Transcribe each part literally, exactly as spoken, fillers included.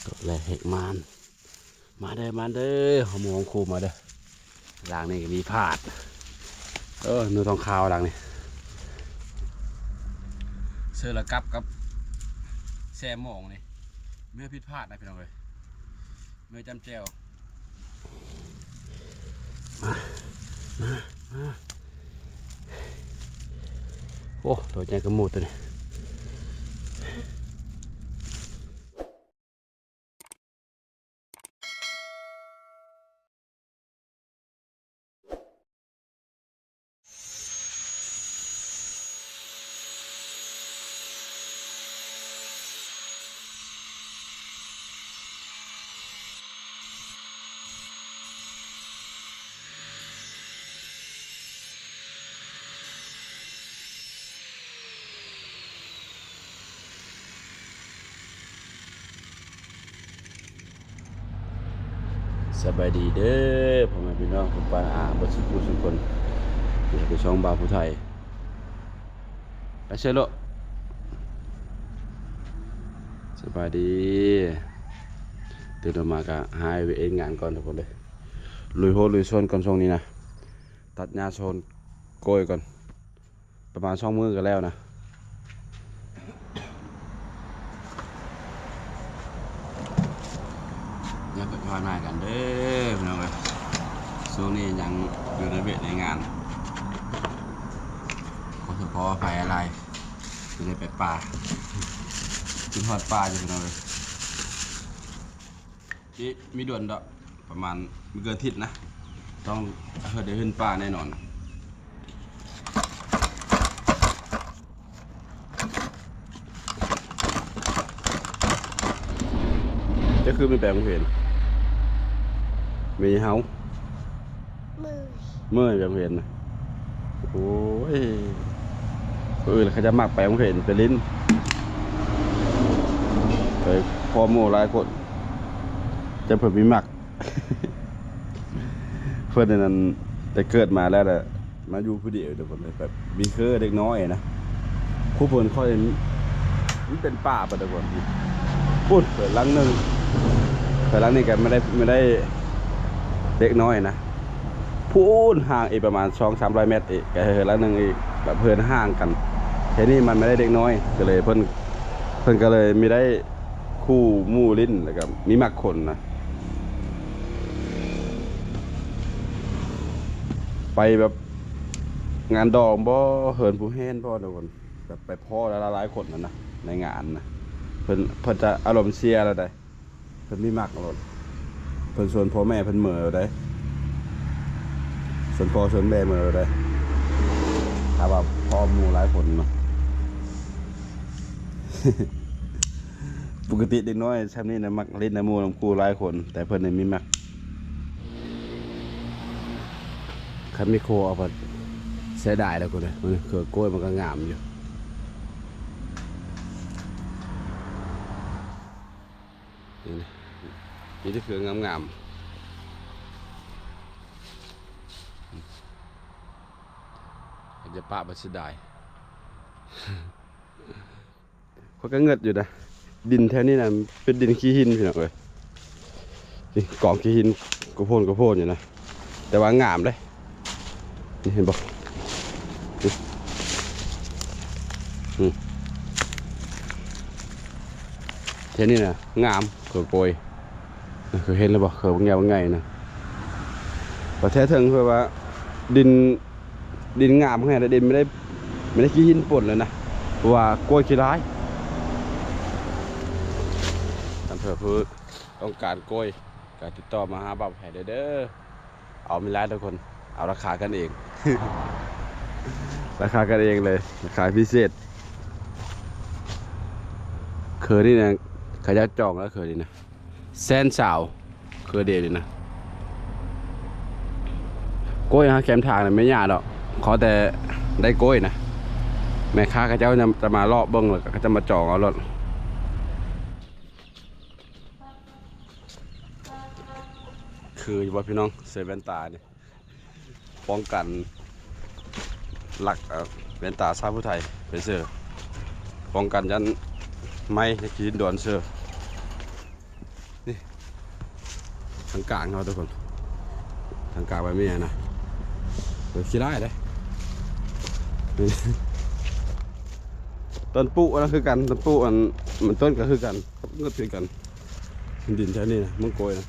ตกแรกเฮกมาน มาเด้อ มาเด้อ หอมหอมคูมาเด้อ หลังนี้ก็มีพาด เออ หนูทองขาวหลังนี้ เสือละกับกับแซมมองนี่ เมื่อผิดพลาดนะพี่น้องเอ้ย เมื่อจำแจว มา มา มา โอ้ โดดใหญ่กระหมูตัวนี้ สบายดีเด้อ พ่อแม่พี่น้องทุกบ้านอาเบิดสุขุสุคน อยู่กับช่องบ่าวผู้ไทย ไปเชิญโลด สบายดี ตื่นออกมาก็หาเฮ็ดงานก่อนทุกคนเลย ลุยโฮลุยโซนก่อนช่วงนี้นะ ตัดหญ้าโซนโกยก่อน ประมาณสองมื้อก็แล้วนะ ยังไปพาหน้ากันเด้อพี่น้องเอ้ย ช่วงนี้ยังอยู่ในเวทในงาน ขอโทษขออภัยอะไร ไม่ได้ไปป่า กินฮอดป่าอยู่พี่น้องเอ้ย นี่มีด่วนดอก ประมาณไม่เกินอาทิตย์นะ ต้องเดี๋ยวขึ้นป่าแน่นอน จะคือมันแปลงเห็น มีเฮา เมื่อย เมื่อยแปลงเห็นนะ โอ้ย คนอื่นเขาจะมักแปลงเห็นไปลิ้น ไปพ่อหมู่หลายคน จะเพิ่นมีมัก เพิ่นนั่นแต่เกิดมาแล้วแหละ มาอยู่ผู้เดียวเดี๋ยวผมแบบมีเครือเด็กน้อยนะ ผู้เพิ่นค่อย มันเป็นป่าปะเดี๋ยวผม พูดเพิ่นหลังหนึ่ง เพิ่นหลังนี้ก็ไม่ได้ ไม่ได้เด็กน้อยนะ พูนห่างอีกประมาณสองสามร้อยเมตรอีก ก็เพิ่นหลังหนึ่งอีก แบบเพิ่นห่างกัน ทีนี้มันไม่ได้เด็กน้อย ก็เลยเพิ่น เพิ่นก็เลยไม่ได้คู่หมู่ลิ้น แล้วก็มีมักคนนะ ไปแบบงานดองบ่ เหินผู้แฮนบ่ทุกคน แบบไปพ้อหลายๆคนนั่นนะ ในงานนะ เพิ่น เพิ่นจะอารมณ์เสียแล้วใด เพิ่นมีมักโลด เพิ่นชวนพ่อแม่เพิ่นเหม่อได้ ชวนพ่อชวนแม่เหม่อได้ ถ้าว่าพ่อหมู่หลายคนเนาะ ปกติเด็กน้อยช่ำนี้นะมักเล่นนำหมู่นำครูหลายคน แต่เพิ่นนี่มีมัก คันมีครูเอาไปเสียดายแล้วกูเลย มันเครือกล้วยมันก็งามอยู่ นี่นะ มีแต่เครืองามๆ อาจจะปะไปเสียดาย ข้อยก็เงิดอยู่นะ ดินแถวนี้นะเป็นดินขี้หินพี่น้องเอ้ย นี่กองขี้หินกระโพนกระโพนอยู่นะ แต่ว่างามเด้ นี่เห็นบ่ นี่ อืม แถวนี้นะงาม เครือโกย เคยเห็นแล้วบ่ เครือบางใหญ่บางใหญ่นะ ประเทศเทิงคือว่า ดิน ดินงามขนาดนั้น ดินไม่ได้ ไม่ได้ขี้หินปนเลยนะ เพราะว่ากล้วยขี้ร้าย ท่านเผื่อผู้ต้องการกล้วย ก็ติดต่อมาหาบ่าวไผ่ได้เด้อ เอาไม่ร้ายทุกคน เอาราคากันเอง ราคากันเองเลย ราคาพิเศษ เครือนี่นะ เขาจะจองแล้วเครือนี่นะ แสนสาว เครือเดียวนี่นะ กล้วยหาแคมทางน่ะไม่ยากดอก ขอแต่ได้กล้วยนะ แม่ค้าเขาเจ้าจะมาเลาะเบิ่งแล้วก็จะมาจองเอาโลด คืออยู่บ่พี่น้อง ใส่แว่นตานี่ ป้องกัน หลัก เอ่อ แว่นตาสาวผู้ไทย ไปเสิร์ฟ ป้องกันยันไม้จะกินโดนเสิร์ฟ ทางกลางเขาทุกคน ทางกลางแบบนี้นะ เออ ขี้ร้ายเด้ ต้นปุ๊อันนั้นคือกัน ต้นปุ๊อัน มันต้นก็คือกัน เงือกคือกัน ดินแถวนี้นะ มังโกยนะ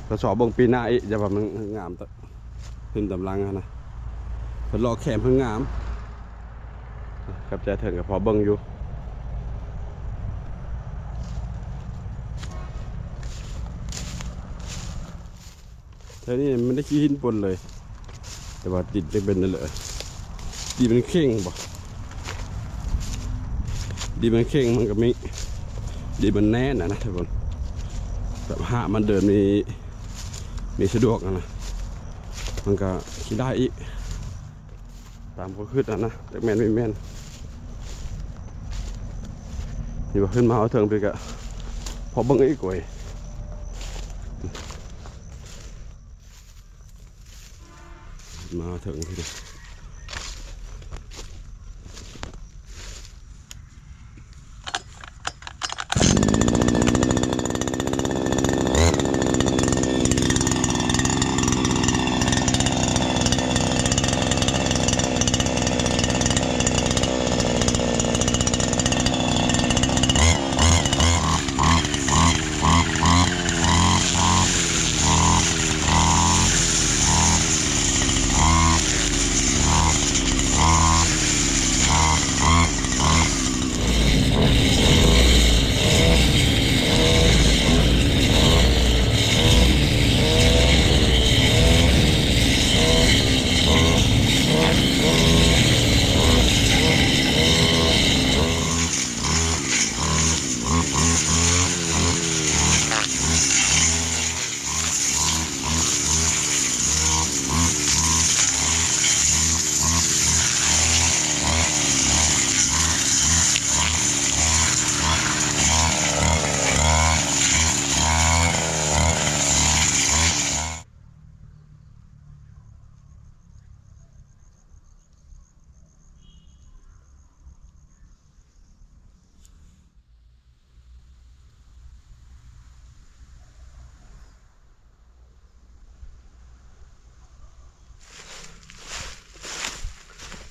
ทดสอบเบิ่งปีหน้าอีก จะว่ามันงามตะ ขึ้นตำลังหั้นนะ เพิ่นลอกแคมเพิ่นงาม กับใจเถิงก็พอเบิ่งอยู่ แถวนี้มันได้ขี้หินปนเลย แต่ว่าดินจะเป็นนั่นแหละ ดินมันเข่งบ่ ดินมันเข่งมันก็มี ดินมันแน่นนะนะทุกคน แบบหามันเดินมี มีสะดวกอะนะ มันก็ขี้ได้อีก ตามก็คืออันนะ จักแม่นไม่แม่น นี่ว่าขึ้นมาเอาเถิงไปกะ พอเบิ่งอีกเว้ย มาเถิงพี่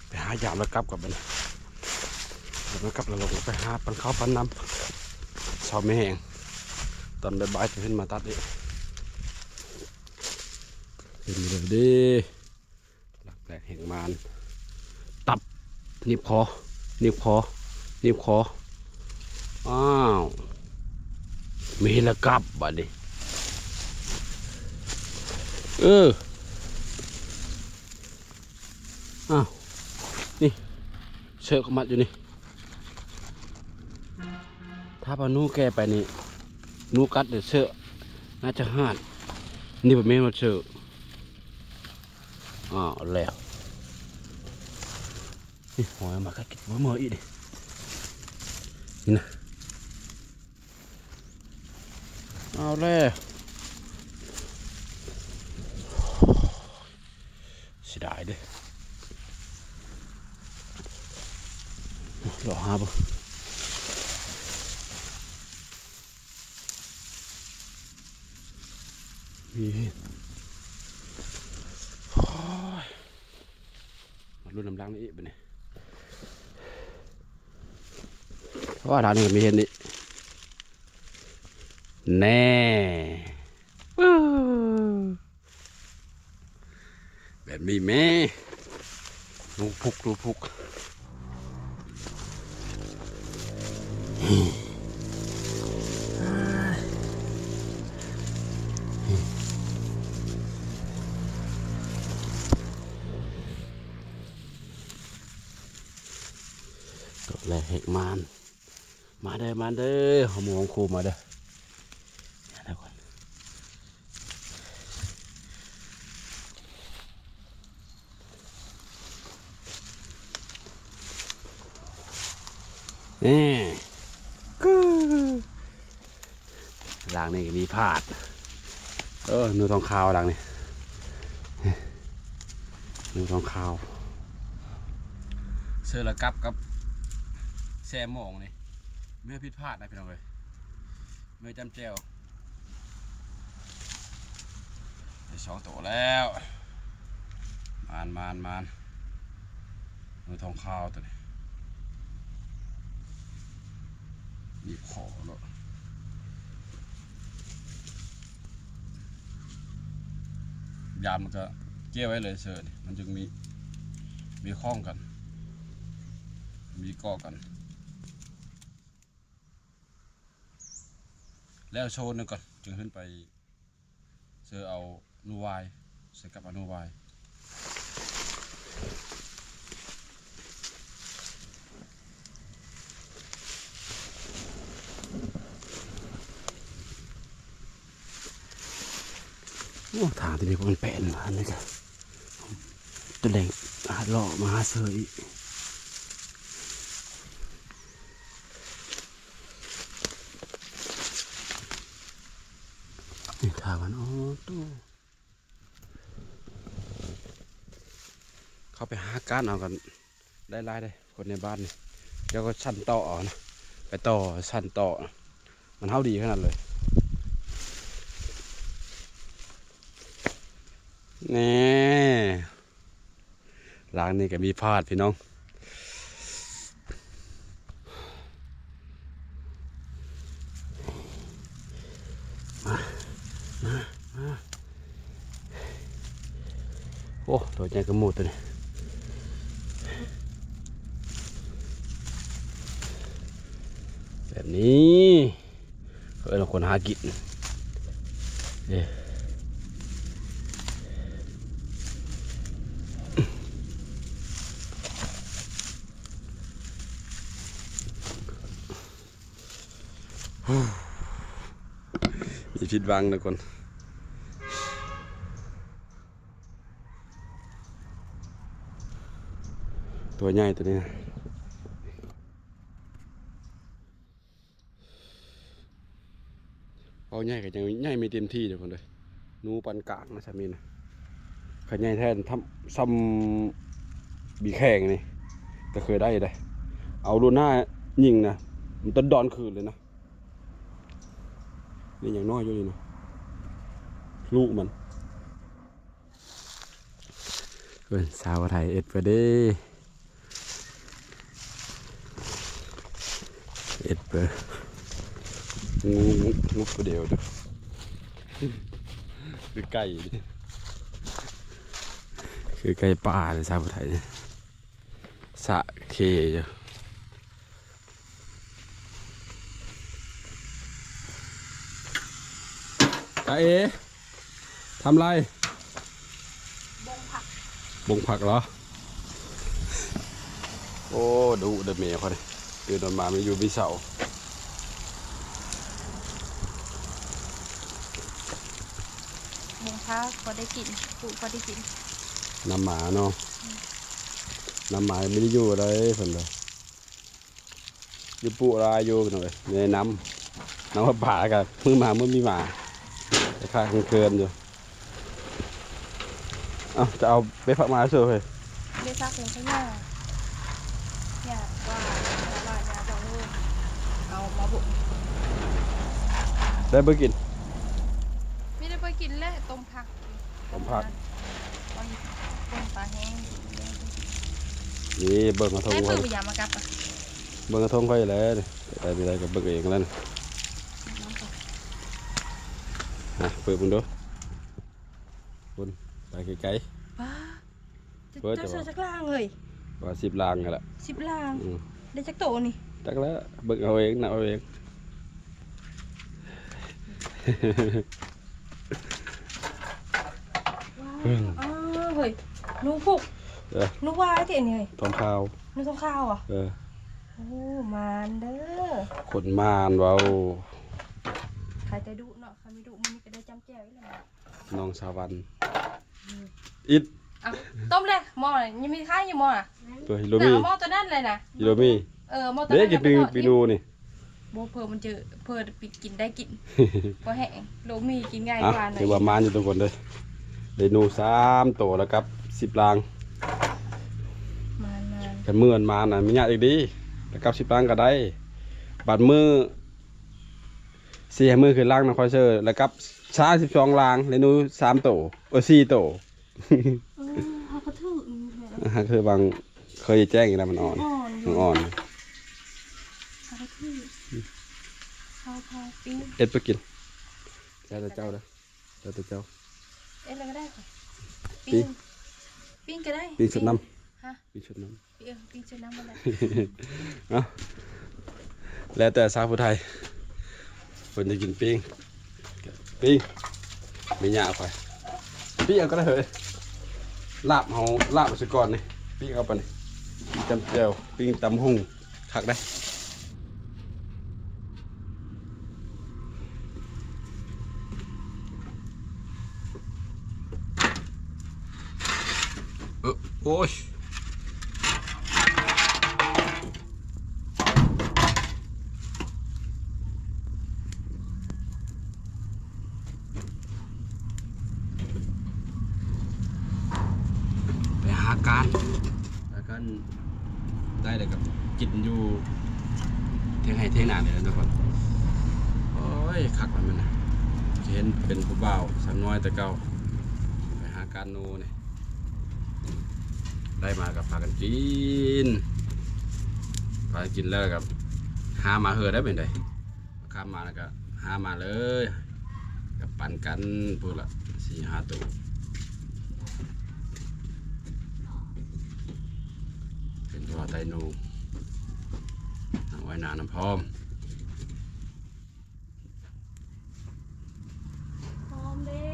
ไปหายามแล้วกลับกับมัน แล้วกลับแล้วลงไปหาปันข้าวปันน้ำ เช้าไม่แห้ง ตอนบ่ายๆจะขึ้นมาตัดอีก ขึ้นมาเลยเด้ หลักแหลกแห่งมาร ตับ นิบคอ นิบคอ นิบคอ อ้าว มีละกับบัดนี้ เออ อ้าว นี่ เสือก็มัดอยู่นี่ ถ้าพาหนูแกไปนี่ หนูกัดเดี๋ยวเสือ น่าจะหาด นี่บ่แม่นว่าเสือ อ้าว แล้ว นี่หอยมากัดกินเมื่อๆอีกดิ นี่นะ เอาแล้ว เสียดายเด้อ รอหาบ่ นี่ โอ้ย มาลุ้นน้ำล้างนี่อีกบัดนี้ เพราะว่าทางนี้ก็มีเห็นนี่ แน่ แบบนี้แม่ ลูกพุก ลูกพุก ตกแรกเห็กมาน มาเด้อ มาเด้อ หอมหอมคูมาเด้อ ทุกคน นี่ กึ๊ก หลังนี้ก็มีพาด เออ หนูทองขาวหลังนี้ หนูทองขาว เสือละกับกับแซมหมองนี่ เมื่อผิดพลาดนะพี่น้องเอ้ย เมื่อจำแจว สองตัวแล้ว มานมานมาน หนูทองขาวตัวนี้ มีขอแล้ว ยามมันก็เกี่ยวไว้เลยเสิร์ชมันจึงมี มีข้องกัน มีเกาะกัน แล้วโซนหนึ่งก่อน จึงขึ้นไป เสิร์ชเอาหนูวาย ใส่กับเอาหนูวาย โอ้ ทางที่นี่ก็มันแปลนมาอันนี้ก็ตัวแดงหาเลาะมาหาเสิร์ชอีก นี่ทางมัน อ๋อ ตู้ เขาไปหาการเอากัน ได้หลายได้คนในบ้านนี่ เดี๋ยวก็สั่นต่อเอานะ ไปต่อสั่นต่อ มันเฮาดีขนาดเลย นี่ หลังนี้ก็มีพาดพี่น้อง มา มา มา โอ้ ตัวใหญ่กระหมูตัวนี้ แบบนี้ เออ เราคนหากิน เออ มีผิดหวังนะคน ตัวใหญ่ตัวนี้นะ เอาใหญ่ก็ยังใหญ่ไม่เต็มที่เด้อคนเด้อ หนูปานกลางนะสามีนะ ขะใหญ่แท้ทำ ซ้ำบีแข่งนี่ ก็เคยได้เด้อ เอาลูน่ายิงนะ มันต้นดอนคืนเลยนะ นี่ยังน้อยอยู่นี่นะ ลูกมัน เพิ่นสาวไทยเอ็ดเพิ่นเด้ เอ็ดเพิ่น งู งู งูตัวเดียวเด้อ คือไก่ คือไก่ป่าเลยสาวไทย สะเคอยู่ ตาเอ ทำไร บงผัก บงผักเหรอ โอ้ ดูเด้อแม่เขาเนี่ย ตื่นนอนมาไม่อยู่ไม่เสา บงผักพอได้กิน ปลูกพอได้กิน น้ำหมาเนาะ อืม น้ำหมาไม่ได้อยู่เลยเพิ่นเลย อยู่ปุลาอยู่พี่น้องเอ้ย ในน้ำ น้ำประปากับมื้อมามื้อมีหมา ไปขายของเคินอยู่ เอ้า จะเอาไปผักมาเฉยเฮ้ย ได้ซักเลยใช่ไหม อยากว่า อยากว่า อยากว่า เออ เอามาบุก ได้ไปกิน ไม่ได้ไปกินแล้ว ต้มผัก ต้มผัก ต้มปลาแห้ง นี่เบิ่งกระทง ได้ ค่อย เปิดพยายามมากับอ่ะ เบิ่งกระทงค่อยแล้วนี่ ได้ไม่ได้ก็เบิ่งเองแล้วนี่ อ่ะ เปิดมึงดู คุณ ไปไกลๆ ป้า จะ เปิด จะ จะ เจ้า ว่า สักลางเลย ว่าสิบลางนั่นแหละ สิบลาง อืม ได้จักโตนี่ จักแล้ว เบิ่งเอาเอง นับเอาเอง ว้าว อืม อ้าว เฮ้ย หนูพุก เออ หนูวายเท่นี่เฮ้ย ทองขาว หนูทองขาวอ่ะ เออ โอ้ มานเด้อ คนมานเว้า ใครจะดุเนาะ ใครไม่ดุ มันก็ได้จำแจ่วอีกแล้ว น้องสาวัน อืม อิด เอา ต้มเลย หม้อน่ะ ยังมีข้าวอยู่หม้อน่ะ ตัวฮิโรมิ น่ะ เอาหม้อตัวนั้นเลยนะ ฮิโรมิ เออ หม้อตัวนั้น เด็กกินปี เลย ปีนูนี่ บ่ เผื่อมันเจอ เผื่อปิดกินได้กิน บ่แห้ง โลมีกินง่าย อ่ะ กว่าหน่อย ถือว่ามานอยู่ทุกคนเลย ได้หนูสามตัวแล้วกับสิบลาง มานๆ กันมื้อมันมานะ มีญาติอีกดี แล้วกับสิบลางก็ได้ บัดมื้อ สี่มื้อคือลางนะ ค่อยเซอร์ แล้วกับ สามสิบสองหลัง และหนูสามโต เออ สี่โต เออ เขาก็ถืออยู่แหละ อ่ะ คือบาง เคยแจ้งอยู่แล้ว มันอ่อน อ่อนอยู่ มันอ่อน เขาก็ถือ เขาพาปิ้ง เอ็ดไปกิน แล้วแต่เจ้าเด้อ แล้วแต่เจ้า เอ็ดอะไรก็ได้ค่ะ ปิ้ง ปิ้ง ปิ้งก็ได้ ปิ้งสดน้ำ ฮะ ปิ้งสดน้ำ ปิ้ง เออ ปิ้งสดน้ำก็ได้ เอ้า แล้วแต่สาวผู้ไทย เพิ่นจะกินปิ้ง ปิ้ง ไม่ยากไป ปิ้งเอาก็ได้เฮ้ย ลาบเฮา ลาบเอาซะก่อนนี่ ปิ้งเอาไปนี่ ปิ้งตำแจ่ว ปิ้งตำหุง คักได้ เออ โอ้ย ไปหาการ หาการได้แล้วก็กินอยู่เถียงไฮ่เถียงนานี่แหละทุกคน โอ้ย คักมันมันนะ เห็นเป็นผู้บ่าวสาวน้อยแต่เก่า ไปหาการโนนี่ ได้มาก็พากันกิน พากันกินแล้วก็หามาเหือได้เป็นได ข้ามมาแล้วก็หามาเลย กับปันกันพูดละสี่ห้าตัว เป็นตัวไตหนู เอาไว้หนาน้ำพร้อม พร้อมเด้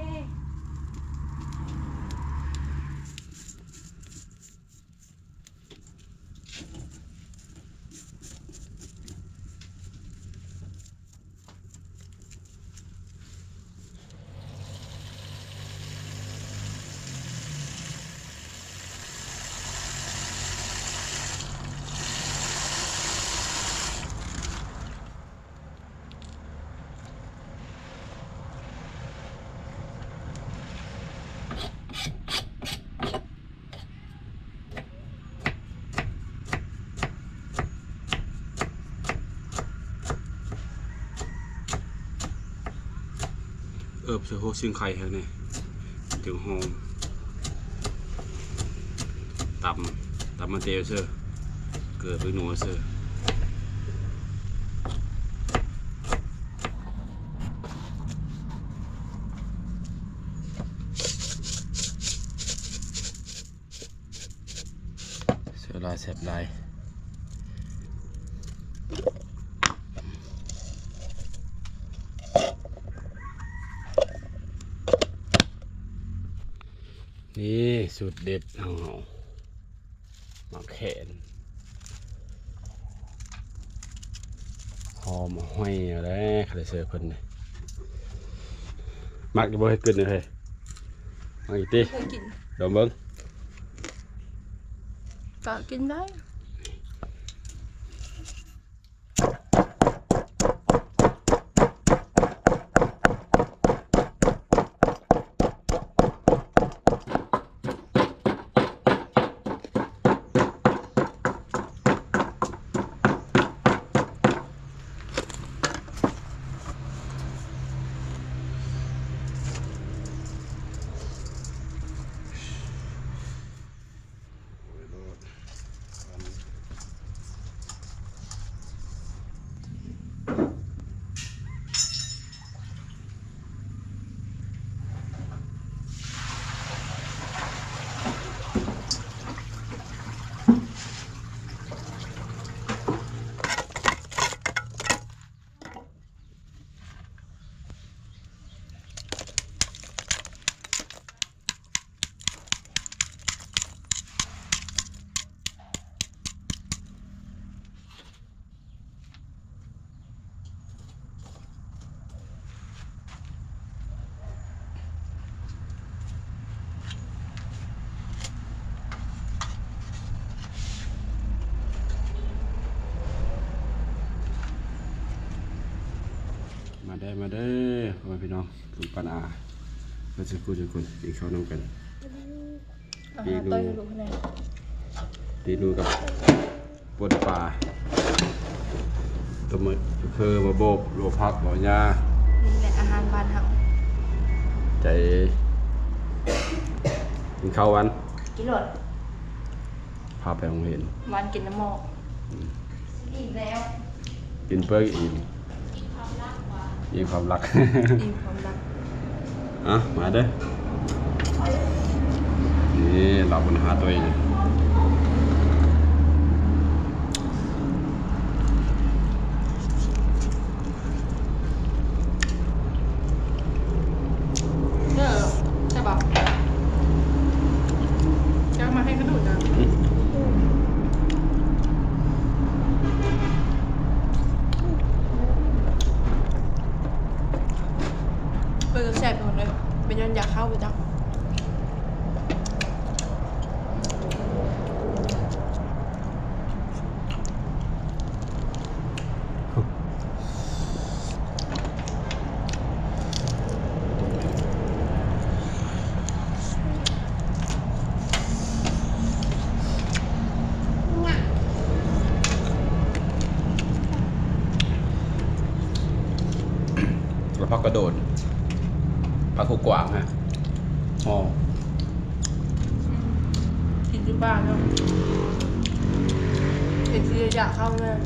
เอิบใส่หัวซิ่งไข่แห้งนี่ ถึงหอม ตำ ตำมันเตวเซอร์ เกลือพริกหนัวเซอร์ เสียหลายแสบหลาย นี่สูตรเด็ดของเรา หมากแคน หอมห้อยเอาแล้ว ใครเสิร์ฟเพิ่นนี่ มักอยู่บ่ เฮ็ดกินนี่เฮ้ย มักอยู่ติ เคยกิน ดมเบิ่ง ก็กินได้ มาเด้อ มาเด้อ พ่อแม่พี่น้อง ลุงปันอา เพื่อนสุขุมทุกคน กินข้าวนำกัน อาหารเต้ยลูกแน่ ตีนูกับป่นปลา ตัวมือคือมาโบบ โลพัก บ่ยา นี่แหละอาหารบ้านเฮา ไปกินข้าววัน กินโลด พาไปโรงเรียน วันกินน้ำหมอก อืม อิ่มแล้ว กินเปิ้งอิ่ม อิ่มความรัก อิ่มความรัก อ่ะ มาเด้อ นี่ เราปัญหาตัวเอง เออ ใช่ปะ จะเอามาให้กระดูกนะ เออ แซ่บไปหมดเลย เป็นย้อนอยากเข้าไปจัง แล้วผักกระโดด ผักขวางฮะ อ๋อ กินที่บ้านเนาะ เอฟซีอยากเข้าเลย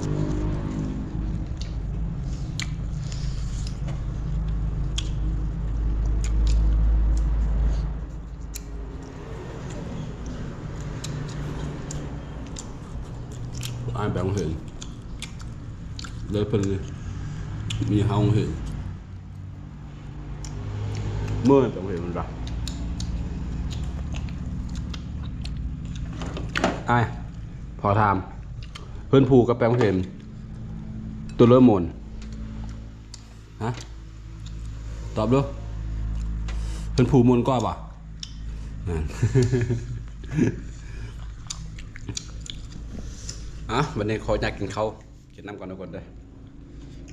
อ่านแปลงเห็น เลยเพิ่นมีห้องเห็น เมื่อแปลงเห็นมันปะ อ้าย พอถาม เพิ่นผูกกับแปลงเห็น ตัวเริ่มมน ฮะ ตอบดู เพิ่นผูกมนกว่าบ่ นั่น อ่ะ วันนี้ขออยากกินข้าว กินน้ำก่อนทุกคนเด้อ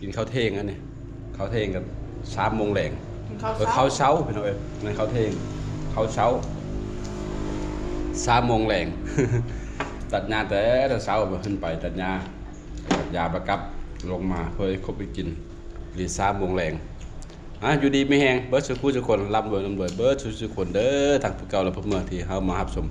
กินข้าวเที่ยงอันนี้ ข้าวเที่ยงกัน สามโมงแลง กินข้าว เออ เช้า ข้าวเช้าพี่น้องเอ้ย นั่นข้าวเที่ยง ข้าวเช้า สามโมงแลง ตัดหญ้าแต่เช้าบ่ขึ้นไปตัดหญ้า ตัดหญ้าบ่กลับลงมาเพื่อให้ครบไปกิน หรือสามโมงแลง อ่ะ อยู่ดีมีแฮง เบิดสุขุสุคน ร่ำรวยร่ำรวย เบิดสุขุสุคนเด้อ ทั้งผู้เก่าและผู้ใหม่ที่เข้ามารับชม